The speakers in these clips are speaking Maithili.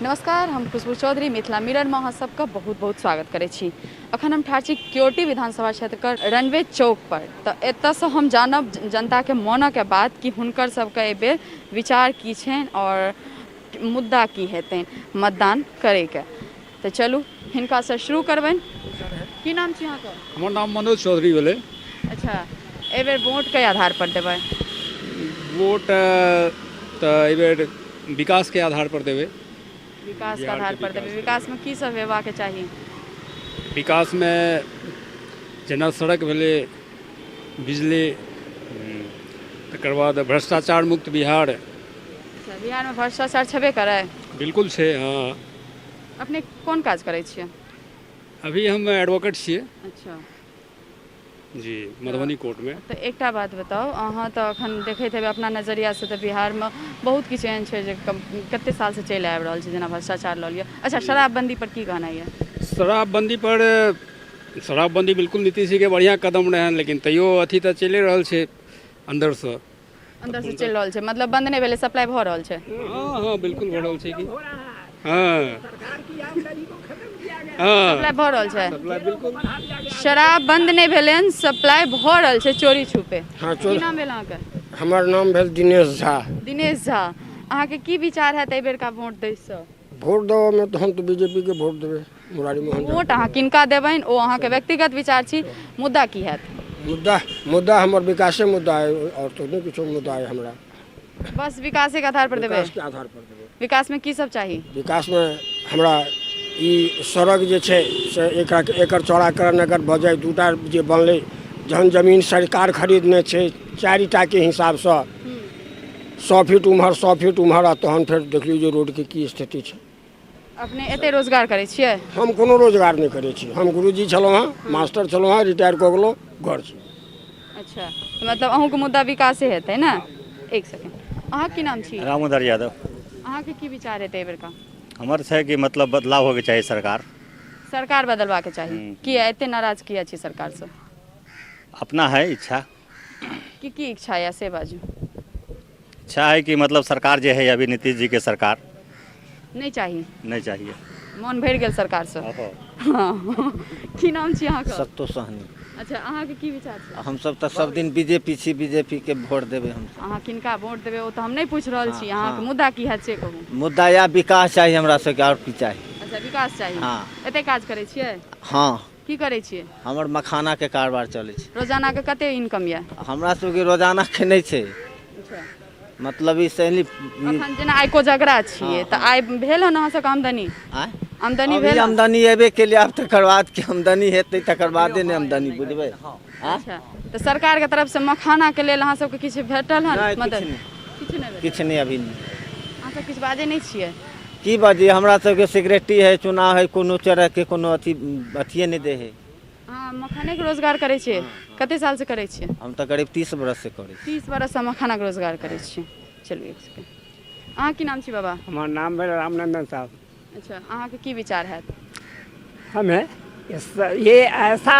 नमस्कार, हम खुशबू चौधरी मिथिला मिररमे अहाँ सबके बहुत बहुत स्वागत करै छी। अखन हम ठाढ़ छी क्योटी विधानसभा क्षेत्रके रनवे चौक पर। तऽ एतऽसँ हम जानब जनताके मोनके बात कि हुनकर सबके एहिबेर विचार की छनि आओर मुद्दा की हेतनि मतदान करैके। तऽ चलू हिनकासँ शुरू करबनि। की नाम छी अहाँके? हमर नाम मनोज चौधरी भेलै। अच्छा, एहिबेर वोट कई आधार पर देबै? वोट तऽ एहिबेर विकासके आधार पर देबै। विकासके आधार पर देबै। विकासमे की सब हेबाके चाही? विकासमे जेना सड़क भेलै, बिजली, तकर बाद भ्रष्टाचार मुक्त बिहार। अच्छा, बिहारमे भ्रष्टाचार छेबे करै? बिल्कुल छै, हँ। अपने कोन काज करै छियै? अभी हम एडवोकेट छियै। अच्छा। जी, मधुबनी कोर्टमे। तऽ एकटा बात बताउ, अहाँ तऽ अखन देखैत हेबै अपना नजरियासँ तऽ बिहारमे बहुत किछु एहन छै जे कते सालसँ चलि आबि रहल छै, जेना भ्रष्टाचार लऽ लिअ। अच्छा, शराबबंदी पर की कहनाइ यऽ? शराबबंदी पर, शराबबंदी बिल्कुल नीतीश जीके बढ़िआँ कदम रहनि, लेकिन तैयो अथी तऽ चलिए रहल छै अन्दरसँ। अंदर से चलि रहल छै, मतलब बंद नहि भेलै, सप्लाई भऽ रहल छै। हँ हँ, बिल्कुल भऽ रहल छै कि। हँ हँ, सप्लाई भऽ रहल छै। सप्लाई बिल्कुल। शराब बंद नहि भेलै हन, सप्लाई भऽ रहल छै चोरी छुपे। हँ। की चोरी। नाम भेल अहाँके? हमर नाम भेल दिनेश झा। दिनेश झा, अहाँके की विचार हैत एहि बेरका वोट दैसँ? वोट देबऽमे तऽ हम तऽ बीजेपीके वोट देबै, मुरारी मोहन झा। वोट अहाँ किनका देबनि ओ अहाँके व्यक्तिगत विचार छी, मुद्दा की हैत? मुद्दा हमर विकासे मुद्दा अइ, आओर तऽ नहि किछो मुद्दा अइ हमरा। बस विकासेके आधार पर देबै? विकासके आधार पर देबै। विकासमे की सब चाही? विकासमे हमरा ई सड़क जे छै से एकरा एकर चौड़ाकरण अगर भऽ जाय, दूटा जे बनलै, जहन जमीन सरकार खरीदने छै चारिटाके हिसाबसँ, 100 फीट उम्हर, 100 फीट उम्हर, आ तहन फेर देखलियौ जे रोडके की स्थिति छै। अपने एते रोजगार करै छियै? हम कोनो रोजगार नहि करै छी। हम गुरुजी छलहुँ हँ, मास्टर छलहुँ हँ, रिटायर कऽ गेलहुँ, घर छी। अच्छा, तऽ मतलब अहूँके मुद्दा विकासे हेतै ने? एक सेकेंड, अहाँके की नाम छी? रामोदर यादव। अहाँके की विचार हेतै एहि बेरका? हमर छै कि मतलब बदलाव होयके चाही सरकार। सरकार बदलबाके चाही? किया, एते नाराज किया छी सरकारसँ? अपना है इच्छा। की की इच्छा यऽ से बाजू। इच्छा है कि मतलब सरकार जे है अभी नीतीश जी के सरकार नहि चाही। नहीं चाहिए। मोन भरि गेल सरकारसँ। हँ। की नाम छी अहाँके? सत्तो सहनी। अच्छा, अहाँके की विचार छै? हमसब तऽ सब दिन बीजेपी छी, बीजेपी के वोट देबै हमसब। अहाँ किनका वोट देबै ओ तऽ हम नहि पूछि रहल छी, अहाँके मुद्दा की हैत से कहू। मुद्दा या विकास चाही हमरा सबके, आओर की चाही? अच्छा, विकास चाही। हँ। एते काज करै छियै? हँ। की करै छियै? हमर मखानाके कारोबार चलै छै। रोजानाके कते इनकम यऽ? हमरा सबके रोजानाके नहि छै। मतलब ई सैली। अखन जेना आइ कोजगरा छियै, तऽ आइ भेल हन अहाँ सबके आमदनी? आँय? आमदनी अभी भेल हन? आमदनी एबे केलै, आब तकर बाद के आमदनी हेतै तकर बादे ने आमदनी बुझबै। आँय? अच्छा, तऽ सरकारके तरफसँ मखानाके लेल अहाँ सबके किछु भेटल हन नहि, किछु मदद? नहि। किछु नहि भेटल? किछु नहि अभी नहि। अहाँ सब किछु बाजै नहि छियै? की बजियै, हमरा सबके सेक्रेटरी है, चुनाव है, कोनो तरहके कोनो अथी अथिए नहि दै है। अहाँ मखानेके रोजगार करै छियै? कते सालसँ करै छियै? हम तऽ करीब 30 बरससँ करै छी। 30 बरससँ मखानाके रोजगार करै छियै। चलू, एक सेकेंड, अहाँ की नाम छी बाबा? हमर नाम भेल रामनंदन साहब। अच्छा, अहाँके की विचार हैत? हमें ये ऐसा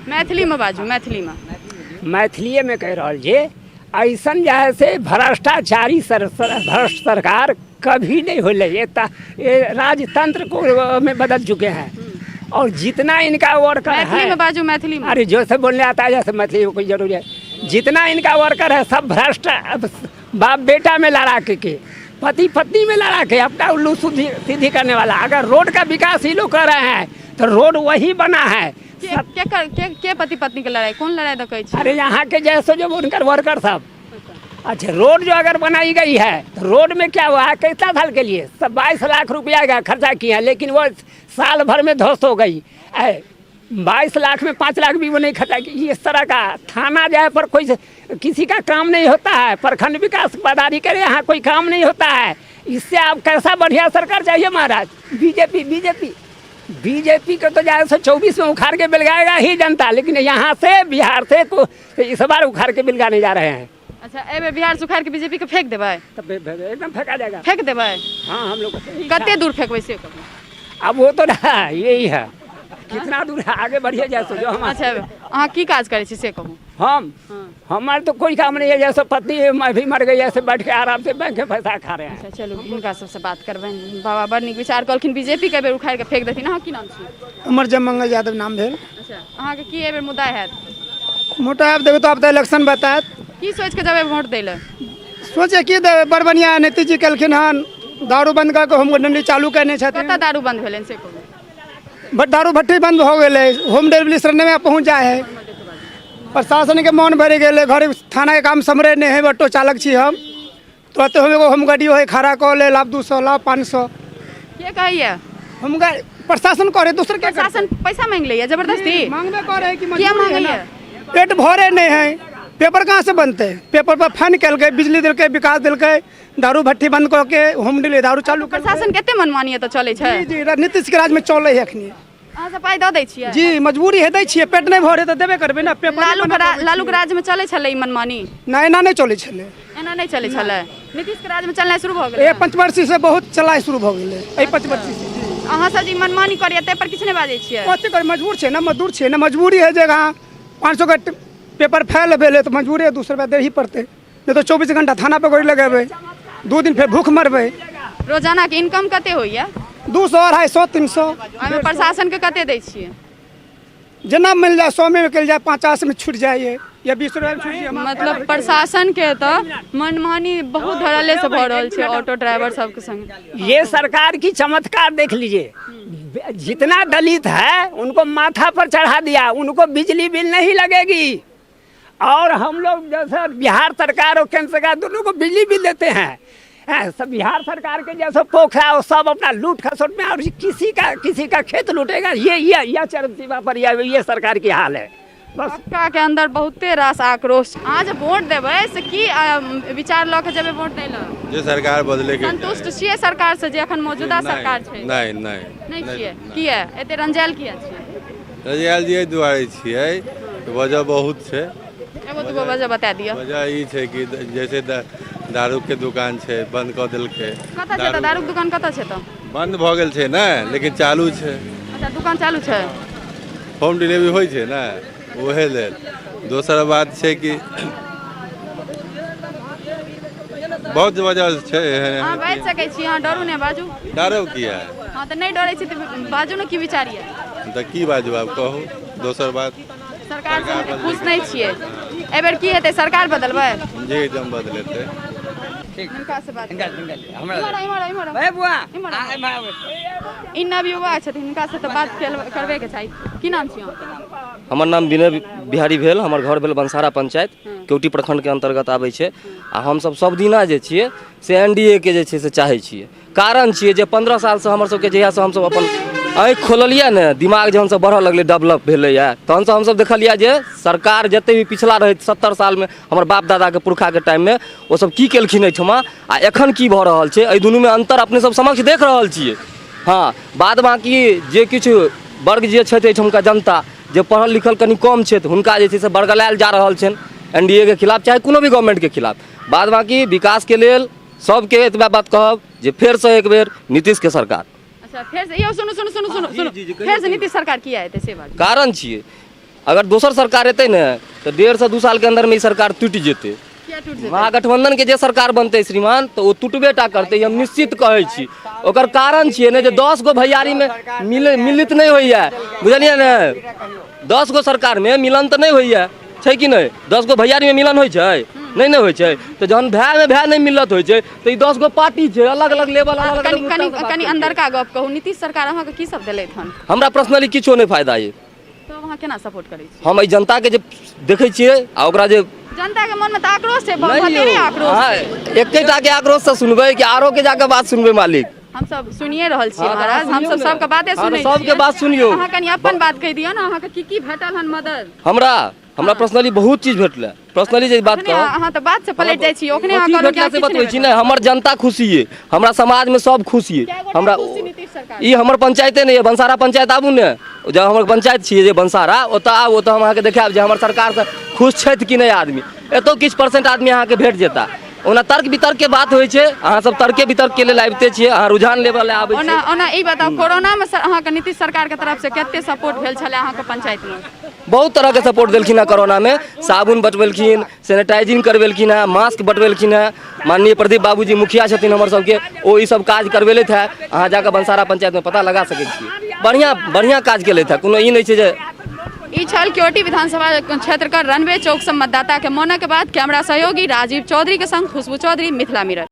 मैथिलीमे बाजू, मैथिलीमे। मैथिलीएमे कहि रहल छी, ऐसन जे है से भ्रष्टाचारी सर, सर, भ्रष्ट सरकार कभी नहीं होले। ये राजतंत्र को में बदल चुके हैं और जितना इनका वर्कर मैथिली है में बाजू, मैथिली में। अरे, जो सब बोलने आता है, जैसे मैथिली में कोई जरूरी है? जितना इनका वर्कर है सब भ्रष्ट, अब बाप बेटा में लड़ा के, पति पत्नी में लड़ा के अपना उल्लू सीधी सीधी करने वाला। अगर रोड का विकास ही लोग कर रहे हैं तो रोड वही बना है। के पति पत्नी के लड़ाई, कौन लड़ाई दकै छी? अरे, यहाँ के जैसे जो उनकर वर्कर सब। अच्छा, रोड जो अगर बनाई गई है तो रोड में क्या हुआ है? कितना साल के लिए सब 22 लाख रुपया का खर्चा किया है, लेकिन वो साल भर में ध्वस्त हो गई। 22 लाख में 5 लाख भी वो नहीं खर्चा किया। इस तरह का थाना जाए पर कोई किसी का काम नहीं होता है, प्रखंड विकास पदाधिकारी यहाँ कोई काम नहीं होता है। इससे आप कैसा बढ़िया सरकार चाहिए महाराज? बीजेपी, बीजेपी, बीजेपी को तो जाए सो 24 में उखाड़ के बिलगाएगा ही जनता, लेकिन यहाँ से, बिहार से को इस बार उखाड़ के बिलगाने जा रहे हैं। अच्छा, एहि बेर बिहार से उखाड़ के बीजेपी के फेंक देबै? तब एकदम फेंका जाएगा। फेंक देबै? हाँ, हम लोग को कते दूर फेंकबै से कहू। अब वो तो ना, यही है। कितना दूर है आगे बढ़िए जैसे जो हम। अच्छा, अहाँ की काज करै छी से कहू। हम हमारे तो कोई काम नहीं है, जैसे पत्नी है, मैं भी मर गई, ऐसे बैठ के आराम से बैंक के पैसा खा रहे हैं। अच्छा चलू, हिनका सबसँ बात करबनि। बाबा बड़ नीक विचार कहलखिन, बीजेपी के बेर उखाड़ि के फेंक देथिन। अहाँ की नाम छी? हमर जयमंगल यादव नाम भेल। अच्छा, अहाँके की एहि बेर मुद्दा हैत? मोटा आब देबै तऽ आब तऽ इलेक्शन बतायत। की सोचि के जेबै वोट दै लए? सोचे की देबै, बड़ बढ़िआँ नीतीश जी केलखिन हन, दारू बंद कऽ के होम डिलीवरी चालू केने छथिन। कतऽ दारू बंद भेलनि से कहू। दारू भट्टी बंद भऽ गेलै, होम डिलीवरी शरणमे पहुँच जाइ है, प्रशासनके मन भरि गेलै, घर थानाके काम सम्हरे नहि है, ऑटो चालक छी हम, तुरते हम एगो होम गाड़ी है खड़ा कऽ लेल, आब 200 लाभ 500। के कहैया? हम प्रशासन करे, दोसर के? प्रशासन पैसा मांगि लैया जबरदस्ती? मांगबे करे कि किया मजबूरी है ना। मांगैया? पेट भरे नहीं है, पेपर कहाँ से बनते? पेपर पर फंड केलकै, बिजली देलकै, विकास देलकै, दारू भट्टी बंद कऽ के होम डिलीवरी दारू चालू कर। प्रशासन कते मनमानी एतऽ चलै छै? जी जी, नीतीश के राज में चलै है अखनी। अहाँ सब पाइ दऽ दै छियै? जी, मजबूरी है, दै छियै, पेट नहि भरे तऽ देबे करबै ने पेपर। लालू के लालू के राज्य में चलै छलै ई मनमानी? नहि, एना नहि चलै छलै। एना नहि चलै छलै? नीतीश के राज्य में चलनाइ शुरू भऽ गेलै? ए पंचवर्षी से बहुत चलाइ शुरू भऽ गेलै एहि पंचवर्षी से। अहाँ सब जे ई मनमानी करैया ताहि पर किछु नहि बाजै छियै? कथी करै, मजबूर छै ने, मजदूर छै ने, मजबूरी है जे अहाँ 500 के पेपर फैल भेलै तऽ मजबूरी है, 200 रुपया दे ही पड़तै, नहि तऽ 24 घंटा थाना पर गोली लगेबै, 2 दिन फेर भूख मरबै। रोजाना के इनकम कते होइया? 200, 250, 300। ओहिमे प्रशासन के कते दै छियै? जेना मिल जाए, 100 में निकलि जाए, 50 में छूट जाइए या 20 रुपया में छूट जाइए। मतलब प्रशासन के तऽ मनमानी बहुत धड़ल्ले से भऽ रहल छै ऑटो ड्राइवर सबके संग। ये सरकार की चमत्कार देख लीजिए, जितना दलित है उनको माथा पर चढ़ा दिया, उनको बिजली बिल नहीं लगेगी, और हम लोग जैसे बिहार सरकार और केंद्र सरकार दोनों को बिजली बिल देते हैं। सब बिहार सरकार के जैसे पोखरा वो सब अपना लूट खसोट में, और किसी का खेत लूटेगा, ये चरम सीमा पर ये सरकार की हाल है बस। पक्का के अंदर बहुते रास आक्रोश। अहाँ जे वोट देबै से की विचार लऽ के जेबै वोट दै लए? जे सरकार बदले के। संतुष्ट छियै सरकार से जे अखन मौजूदा सरकार छै? नहि नहि। नहि छियै? किया एते रंजायल किया छियै? रजायल जी एहि दुआरे छियै, वजह बहुत छै। एगो दूगो वजह बता दिअ। वजह ई छै कि जैसे दारू के दुकान छै, बंद कऽ देलकै। कतऽ छै तऽ दारूके दुकान कतऽ छै तऽ? बंद भऽ गेल छै ने, लेकिन चालू छै। अच्छा, दुकान चालू छै। होम डिलीवरी होइ छै ने, ओहे लेल। दोसर बात छै कि बहुत वजह छै एहन। अहाँ बाजि सकै छी, अहाँ डरू नहि, बाजू। डरब किया? हँ तऽ नहि डरै छी तऽ बाजू ने, की विचार यऽ? तऽ की बाजू आब, कहू दोसर बात। सरकार से खुश नहि छियै? एहि बेर की हेतै, सरकार बदलबै? जी, एकदम बदलेतै। हिनका से बात। हमरा इम्हर इम्हर इम्हर। ए बुआ। इम्हर। ई नवयुवा छथिन, हिनका से तऽ बात करबे के चाही। की नाम छी अहाँके? हमर नाम विनय बिहारी भेल, हमर घर भेल बनसारा पंचायत, केवटी प्रखंडके अन्तर्गत आबै छै। आ हमसब सब दिना जे छियै से एन डी ए के जे छै से चाहै छियै। कारण छियै जे 15 सालसँ हमर सबके जहियासँ हमसब अपन आँखि खोललियै ने, दिमाग जहन सब बढ़ऽ लगलै, डेवलप भेलैए, तहनसँ हमसब देखलियै जे सरकार जते भी पिछला रहै 70 सालमे हमर बाप दादाके पुरखाके टाइममे ओसब की केलखिन एहिठमा आ एखन की भऽ रहल छै, एहि दुनूमे अन्तर अपने सब समक्ष देख रहल छियै। हँ, बाद बाँकी जे किछु वर्ग जे छथि एहिठमका जनता जे पढ़ल लिखल कनि कम छथि, हुनका जे छै से बरगलायल जा रहल छनि एन डी ए के खिलाफ चाहे कोनो भी गवर्नमेंटके खिलाफ। बाद बाँकी विकासके लेल सबके एतबा बात कहब जे फेरसँ एक बेर नीतीशके सरकार। अच्छा, फेर से यौ, सुनू सुनू सुनू सुनू सुनू, फेर से नीतीश सरकार किया एतै से बात? कारण छियै, अगर दोसर सरकार एतै ने तऽ 1.5 से 2 सालके अन्दरमे ई सरकार टूटि जेतै। किया टूटि जेतै? महागठबंधन के जे सरकार बनतै श्रीमान, तऽ ओ टूटबे टा करतै, ई हम निश्चित कहै छी। ओकर कारण छियै ने जे 10 गो भैयारीमे मिले मिलित नहि होइए, बुझलियै ने? 10 गो सरकारमे मिलन तऽ नहि होइए, छै कि नहि? 10 गो भैयारीमे मिलन होइ छै? नहि नहि होइ छै। तऽ जहन भायमे भाय नहि मिलत होइ छै तऽ ई 10 गो पार्टी छै, अलग अलग लेवल, अलग अलग। कनि कनि कनि अंदरका गप कहू, नीतीश सरकार अहाँके की सब देलथि हन? हमरा पर्सनली किछो नहि फायदा अइ। तब अहाँ केना सपोर्ट करै छी? हम एहि जनताके जे देखै छियै आ ओकरा जे जनता के मन में तऽ आक्रोश छै। नहि बतेरे यौ, आक्रोश अहाँ छै। एकेटा के आक्रोशसँ सुनबै कि आरो के जाके बात सुनबै मालिक? हम सब सुनिए रहल छी। हँ, तऽ महाराज, अहाँ हम सब सुनियौ ने। सबके बाते हँ, तऽ सुनै सबके छियै। बात सुनियौ। अहाँ कनि अपन बात कहि दिअ ने, अहाँके की की भेटल हन मदद? हमरा हमरा पर्सनली बहुत चीज भेटलै, पर्सनली जे बात अखने कहब। अहाँ तऽ बात से पलटि जाइ छी, ओखने अहाँ कथी कहलहुँ कि भेटला से अहाँ किछु बतबै नहि छी ने, हमर जनता खुशी ये, हमरा समाजमे सब खुश ये। कए गोटा हमरा खुश छी नीतीश सरकार? ई हमर पंचायते नहि ये, बनसारा पंचायत आबू ने, जब हमर पंचायत छियै जे बनसारा, ओतऽ आबू, ओतऽ हम अहाँके देखायब जे हमर सरकारसँ खुश छथि कि नहि आदमी। एतौ किछु परसेंट आदमी अहाँके भेट जेता। ओना तर्क वितर्क के बात होइ छै। अहाँ सब तर्के वितर्क के लेल आबिते छियै, अहाँ रुझान लेबऽ लए आबै ओना छियै। ओना ई बताउ, कोरोना मे सर अहाँके नीतीश सरकार के तरफ से कते सपोर्ट भेल छलै अहाँके पंचायत मे? बहुत तरहके सपोर्ट देलखिन हेँ कोरोनामे। साबुन बँटबेलखिन, सैनिटाइजिंग करबेलखिन हेँ, मास्क बँटबेलखिन हेँ। माननीय प्रदीप बाबूजी मुखिया छथिन हमर सबके, ओ ई सब काज करबेलथि हेँ। अहाँ जाकऽ बनसारा पंचायतमे पता लगा सकै छियै। बढ़िआँ बढ़िआँ काज केलथि हेँ, कोनो ई नहि छै जे ई छल क्योटी विधानसभा क्षेत्र के रनवे चौक से मतदाता के मौनक के बाद। कैमरा सहयोगी राजीव चौधरी के संग खुशबू चौधरी, मिथिला मिरर।